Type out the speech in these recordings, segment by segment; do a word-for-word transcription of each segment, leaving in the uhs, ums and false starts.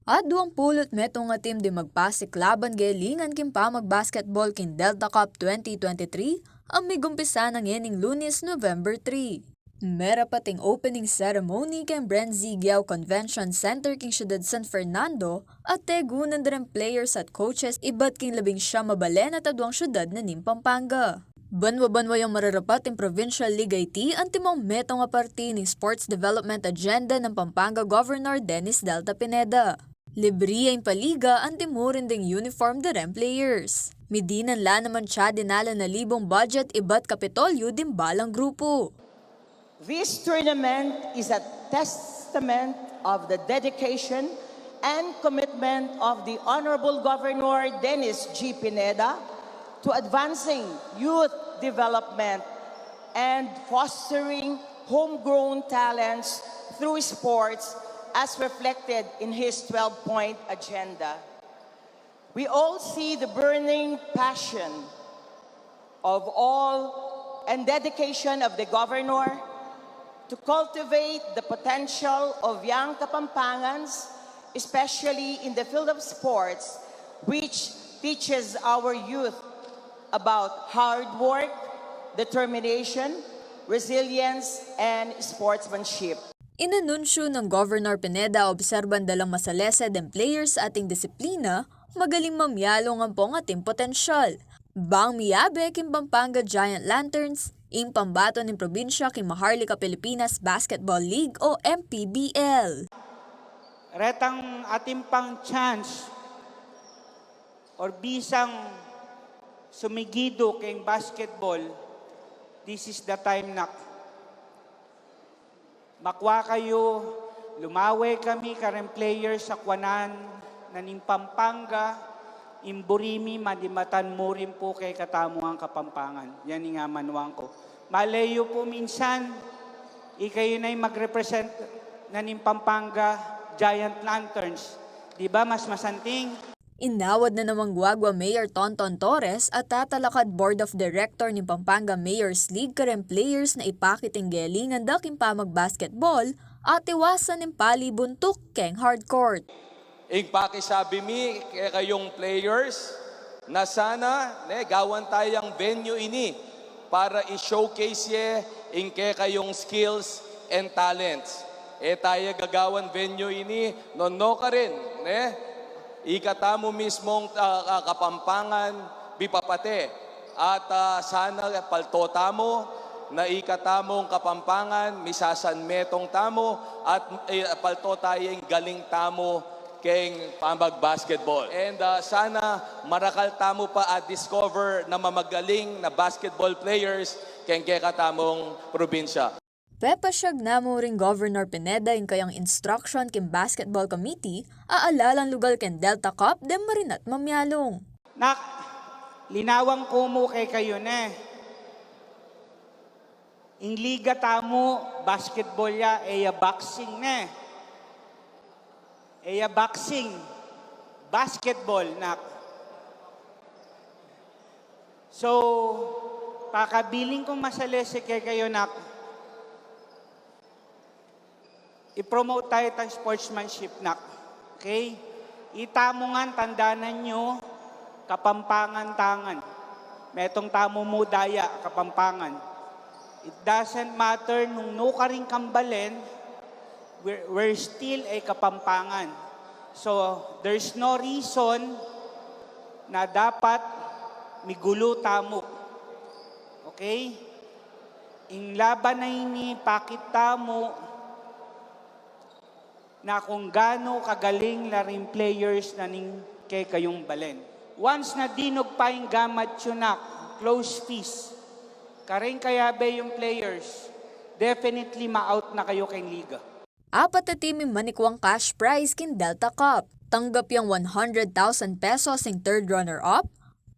At duang pulu't metung a team ding magpasiklaban galingan king pamagbasketball king Delta Cup twenty twenty-three a migumpisa na ngening Lunes, November three. Merapat ing opening ceremony keng Bren Z. Guiao Convention Center king syudad San Fernando, a tegunan da ring players at coaches ibat king labing siyam a balen at aduang syudad na ning Pampanga. Banwa-banwa yang mararapat ing Provincial League iti antimong metung a parti ning sports development agenda nang Pampanga Governor Dennis Delta Pineda. Libri ya ing paliga anti mu rin ding uniform da reng players. Midinan la naman tsa dinalan a libung budget ibat Kapitolyo ding balang grupu. This tournament is a testament of the dedication and commitment of the Honorable Governor Dennis G. Pineda to advancing youth development and fostering homegrown talents through sports as reflected in his twelve-point agenda. We all see the burning passion of all and dedication of the governor to cultivate the potential of young Kapampangans, especially in the field of sports, which teaches our youth about hard work, determination, resilience, and sportsmanship. Inanunsyo nang Governor Pineda a obserban da lang masalese deng players ating disiplina, magaling mamyalung ampong ating potensyal. Bang miyabe king Pampanga Giant Lanterns ing pambato ning probinsya king Maharlika Pilipinas Basketball League o M P B L. Retang atin pang chance or bisang sumigidu keng basketball, this is the time, nak. Makua kayu, lumawe kami kareng players a kuanan na ning Pampanga, ing buri mi madimatan mu rin pu kekatamu ngan Kapampangan. Yan ing amanuan ku. Maley yu pu minsan, ikayu na ing mag-represent na ning Pampanga Giant Lanterns. Di ba mas masanting? Inawad na namang Guagua Mayor Tonton Torres at tatalakad Board of Director ning Pampanga Mayors League kareng players na ipakit ing gelingan da king pamagbasketball at iwasan ing palibuntuk keng hardcourt. Ing pakisabi mi kekayung players na sana, ne, gawan tayang venue ini para i-showcase ye ing kekayung skills and talents. E taya gagawan venue ini nung nukarin, ne? Ikatamu mismung, ah, ah, Kapampangan, mipapate. At, ah, sana palto tamu, na ikatamung Kapampangan, misasanmetung tamu, at, eh, palto taya ing galing tamu keng pamag-basketball. And, ah, sana marakal tamu pa a-discover na mamagaling na basketball players keng kekatamung probinsya. Pepasyag na mu ring Governor Pineda ing kayang instruction king basketball committee a alalang lugal keng Delta Cup deng marinat mamyalung. Nak, linawan ku mu kekayu ne. Ing liga tamu, basketball ya, e ya boxing ne. E ya boxing, basketball, nak. So, pakabilin kung masalese kekayu, nak. I-promote taya itang sportsmanship, nak. Okay? Itamu ngan, tandanan yu, Kapampangan ta ngan. Metung tamu mu daya, Kapampangan. It doesn't matter nung nukarin kang balen, we're, we're still a Kapampangan. So, there's no reason na dapat migulu tamu. Okay? Ing laban a ini, pakit tamu na kung ganu kagaling la ring players na ning kekayung balen. Once na dinug pa ing gamat yu, nak, close fist, kareng kayabe yung players, definitely ma-out na kayu keng liga. Apat a team ing manikuang cash prize king Delta Cup. Tanggap yang one hundred thousand pesos ing third runner-up,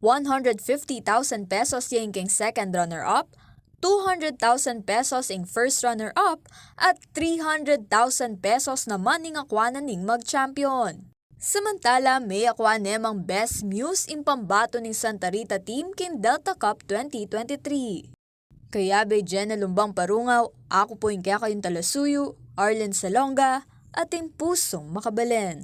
one hundred fifty thousand pesos ya ing keng second runner-up, two hundred thousand pesos ing first runner-up, at three hundred thousand pesos naman ing akua na ning mag-champion. Samantala, mekua ne mang Best Muse ing pambato ning Santa Rita team king Delta Cup twenty twenty-three. Kayabe dyan a lumbang parungaw, aku pu ing kekayung talasuyu, Arlen Salonga, ating pusung makabalen.